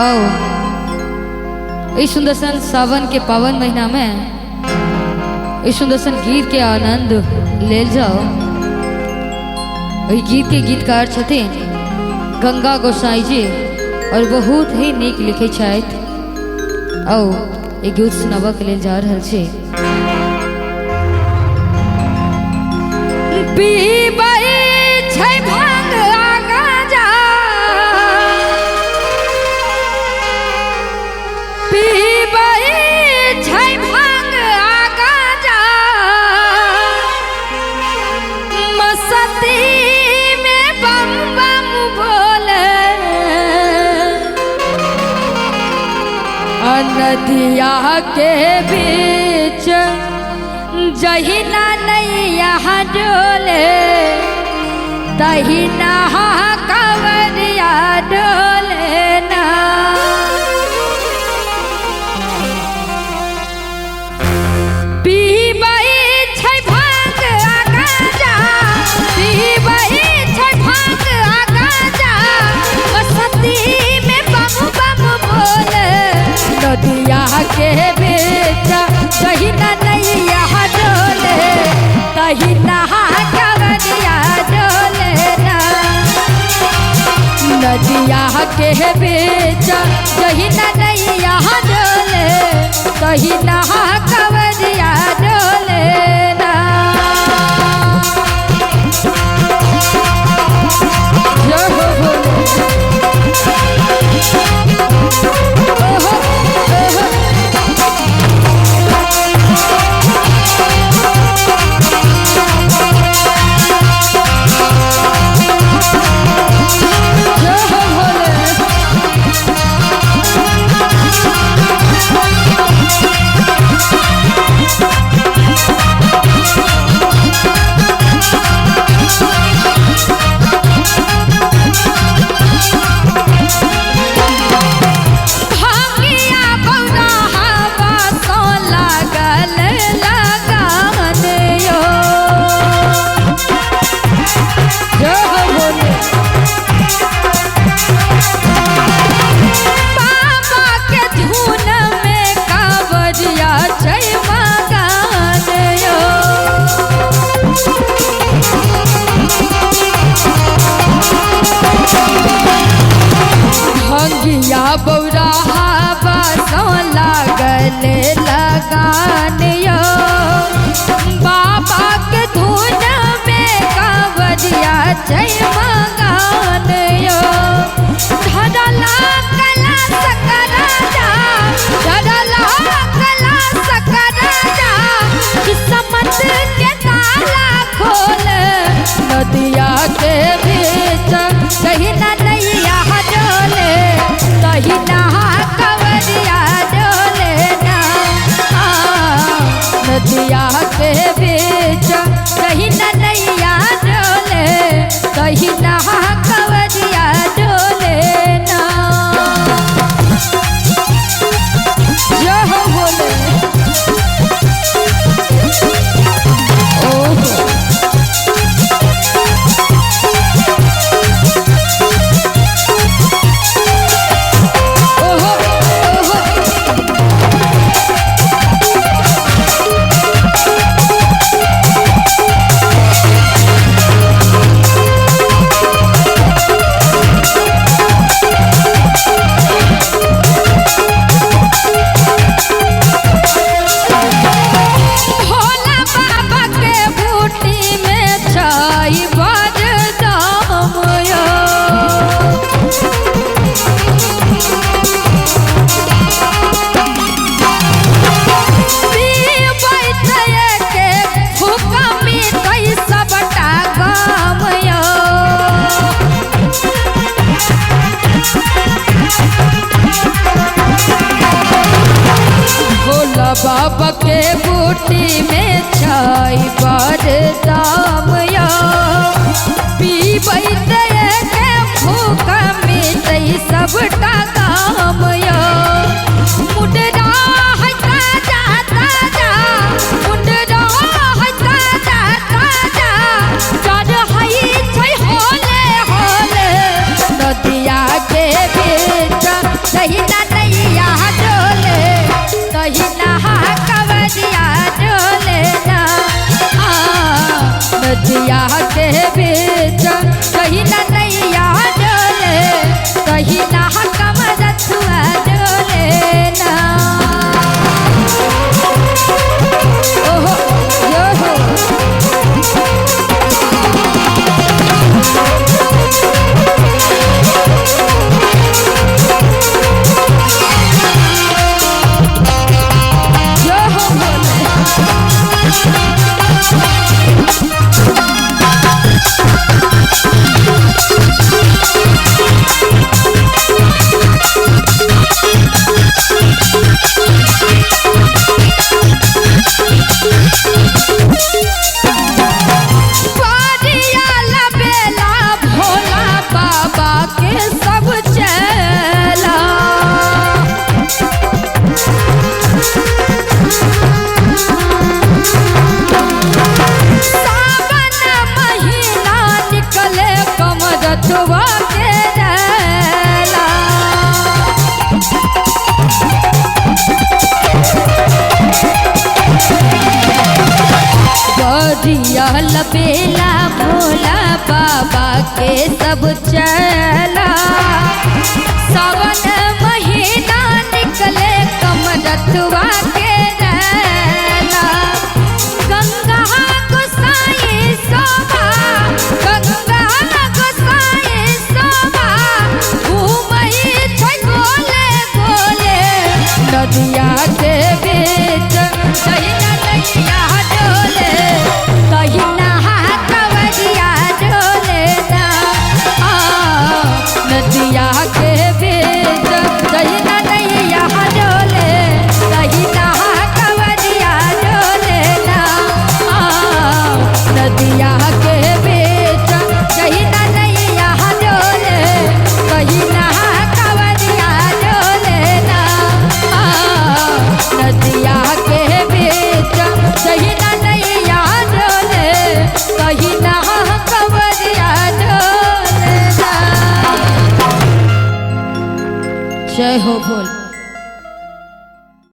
आओ इस सुंदर सन सावन के पावन महीना में इस सुंदर सन गीत के आनंद ले जाओ। ओहि गीत के गीतकार छथिन गंगा गोसाई जी और बहुत ही नीक लिखे छथि। आओ ई गीत सुनाबऽ के लेल जा रहल छी। पीबै छै भांग आ गांजा, पीबै छै भांग आ गांजा, मस्ती में बम बम बोले, नदिया के बीच जहिना नैया डोले तहिना कांवरिया डोले ना। पीबै छै भांग आ गांजा, पीबै छै भांग आ गांजा, मस्ती में बम बम बोले, नदिया के बीच जहिना नैया डोले तहिना कांवरिया डोले ना। नदिया के बीच जहिना नैया डोले तहिना कांवरिया डोले ना। जय हो भोले। ओहो ओहो। जय हो भोले। भांगिया बौरा हवा सो लागल लगान यो। जय हो भोले। बाबा के धुन में कांवरिया छै मगान यो। भंगिया बौरा हवा सो लागल लगान यो, बाबा के धुन में कांवरिया छै मगान यो। धरला कला सकराजा, धरला कला सकराजा, किस्मत के ताला खोल, नदिया के बीच जहिना नैया डोले तहिना कांवरिया डोले ना। नदिया के बीच जहिना नैया डोले तहिना कांवरिया डोले ना। जय हो भोले। ओहो। ओहो ओहो। भोला बाबा के बूटी में छै बरदाम यो। पीबै के फूक मिटै सबटा गम यो। भोला बाबा के बूटी में छै बरदाम यो, पीबै के फूक मिटै सबटा गम यो। मुडरा है ताजा ताजा, मुडरा है ताजा ताजा, चढ़ै छै होले होले, नदिया के बीच जहिना नदिया के बीच जहिना नैया डोले तहिना कमरथुआ डोले ना। ओहो यो हो। यो हो भोले। पारिया लबेला भोला बाबा के सब चेला। सावन महीना निकले कमरथुआ के रैला। बरिया लबेला भोला बाबा के सब चला। सावन महीना निकले कमरथुआ के रैला। गंगा गोसाई शोभा, गंगा गोसाई शोभा, घूमई छै गोले गोले। नदिया के बीच जहिना नैया डोले तहिना कवरिया डोले ना। आ, नदिया के बीच जहिना नैया डोले तहिना कवरिया डोले ना। आ, नदिया के बीच जहिना नैया डोले तहिना कवरिया डोले ना। आ, नदिया के बीच जहिना नैया डोले तहिना कवरिया डोले ना। जय हो भोले।